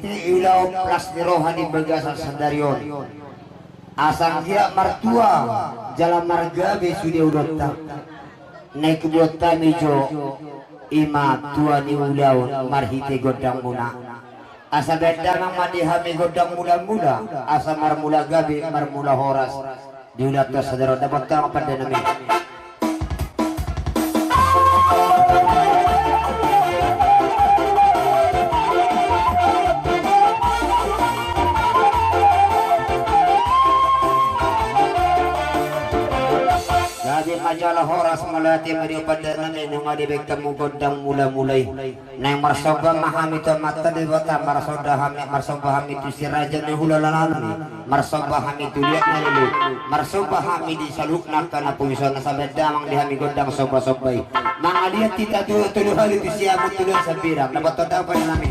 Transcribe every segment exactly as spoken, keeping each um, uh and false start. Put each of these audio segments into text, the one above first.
Ulaon las ni roha di bagasan sadari on. Asa anggiat martua jala margabe sude ulaonta. Naeng huboan hami jo i ma tua ni ulaon marhite gondang muna. Asa baen damang ma di hami gondang mula-mula, asa marmula gabe, marmula horas. Di ulaonta sadari on, dapot damang pande nami. Gabe ma jala horas, mauliate ma di ho pande nami, nunga dibaen hamu gondang mula-mula i. Naeng marsomba ma hami tu Amanta Debata, marsomba hami, marsomba hami tu si raja ni hulahula nami, marsomba hami tu liat na lolo, marsomba hami di saluhutna angka na pungu son, asa baen damang di hami gondang somba-somba i. Mangaliat hita tu tolu hali tu siamun tu liat sambirang, dapot damang pande nami.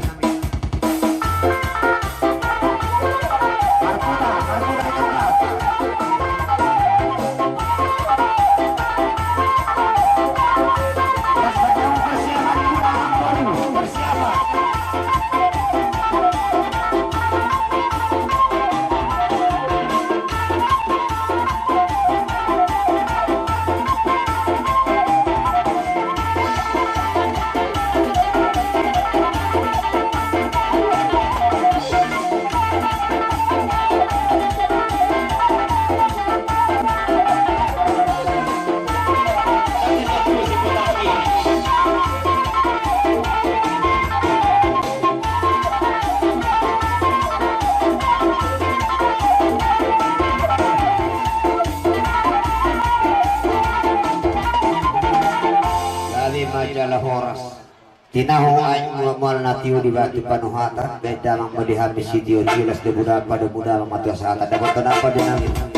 Gabe ma jala horas. Tinahu aing mual na tio di batu panuhatan, baen damang ma di hami sitio-tio, las domu damang, padomu damang ma tu hasahatan, dapot damang pande nami.